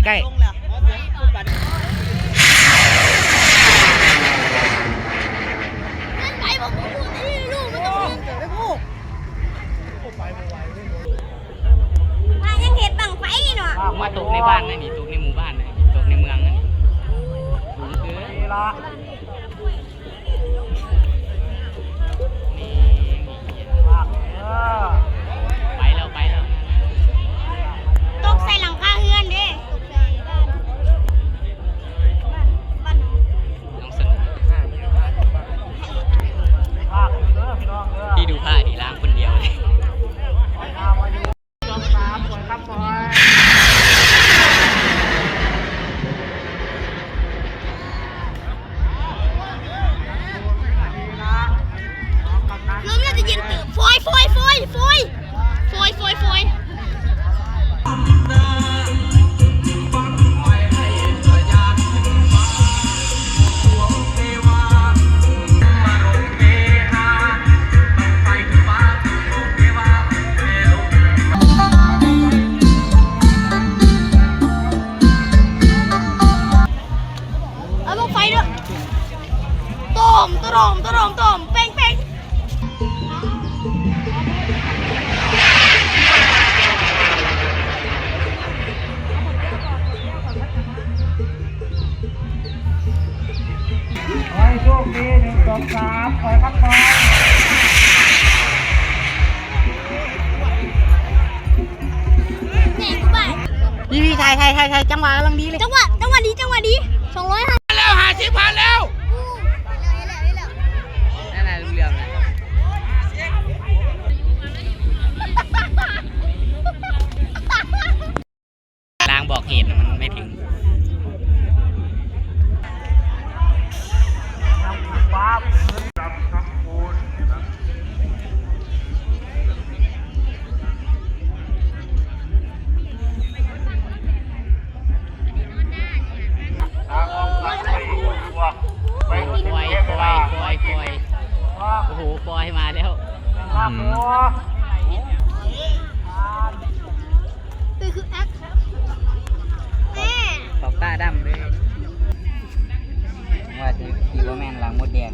ໃກ້ ວ່າຍັງເຮັດບັ້ງໄຟເນາະ ມາຕົກໃນບ້ານນັ້ນນີ້ ຕົກໃນໝູ່ບ້ານນັ້ນນີ້ ຕົກໃນເມືອງນັ້ນນີ້ ສູງເກີນ ໄປແລ້ວ ໄປແລ້ວ ຕົກໃສ່ຫຼັງຄາເຮືອນເດ້ ນ້ອງສະໜູ ທີ່ດູພາທີ່ລ້າງຄົນດຽວເດ້ ລົມໜ້າຈະເຢັນເຕີບ ຟອຍ ຟອຍ ຟອຍ ເອົາບັ້ງໄຟເດີ້ ໂຕມ ໂຕມ ໂຕມ ໂຕມ ເປັງ ເປັງ. ຂໍໃຫ້ໂຊກດີ ໜຶ່ງ ສອງ ສາມ ຂໍໃຫ້ມັນໄປ ນີ້ ນີ້ ຖ່າຍ ຖ່າຍ ຖ່າຍ ຖ່າຍ ຈັງຫວະກຳລັງດີເລີຍ ຈັງຫວະ ຈັງຫວະດີ ຈັງຫວະດີ ສອງຮ້ອຍຫ້າ ແລ້ວ ຫ້າສິບ ຜ່ານແລ້ວ ນັ້ນນະ ເຫຼືອງໆນະ ລາງບອກເຂດມັນໄມ່ເຖິງ. ໂອ້ ປອຍ ປອຍ ປອຍ ປອຍ ໂອ້ໂຫ ປອຍມາແລ້ວ ອືມ ຄືແອັກ ແມ່ ຂອບຕາດຳເລີຍ ວ່າຊິ ຊິບໍ່ແມ່ນລັງມົດແດງ.